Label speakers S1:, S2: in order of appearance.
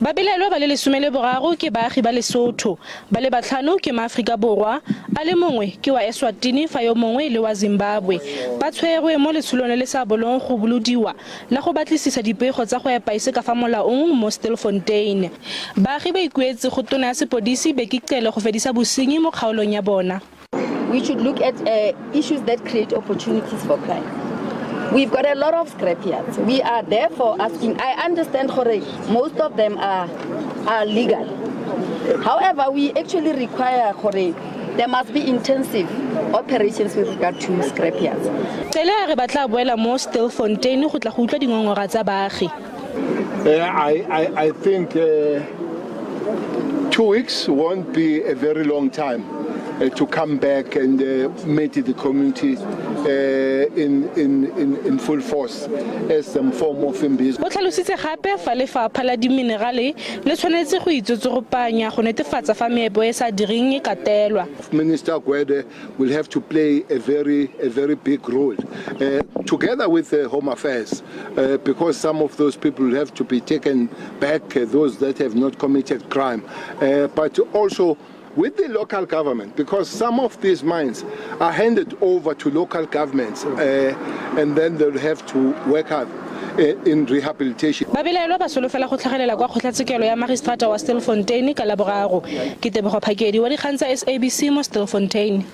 S1: Babelaelwa ba le 13 ke baagi ba Lesotho, ba le batlhano ke maAforika Borwa, a le mongwe ke wa Eswatini fa yo mongwe e le wa Zimbabwe. Ba tshwerwe mo letsholong le le sa bolong go bolodiwa la go batlisisa dipego tsa go epa e se ka fa molaong mo Stilfontein. Baagi ba ikuetse go tona ya sepodisi Bheki Cele go fedisa bosenyi mo kgaolong ya bona.
S2: We should look at issues that create opportunities for crime. We've got a lot of scrapyards. We are therefore asking, I understand gore most of them are legal. However, we actually require gore there must be intensive operations with regard to scrapyards.
S1: Cele a re ba tla boela mo Stilfontein go tla go utlwa dingongora tsa baagi.
S3: I think 2 weeks won't be a very long time to come back and meet the community in full force as some form of imbizo.
S1: O tlhalositse gape fa lefapha la diminerale le tshwanetse go itsotsoropanya go netefatsa fa meepo e sa direng e katelwa.
S3: Minister Gwede will have to play a very big role together with the Home Affairs because some of those people will have to be taken back, those that have not committed crime, but also with the local government, because some of these mines are handed over to local governments and then they'll have to work out in rehabilitation.
S1: Babelaelwa ba solofela go tlhagelela kwa kgotlatshekelo ya magistrata wa Stilfontein ka Laboraro. Ke Tebogo Phakedi wa dikgang tsa SABC mo Stilfontein.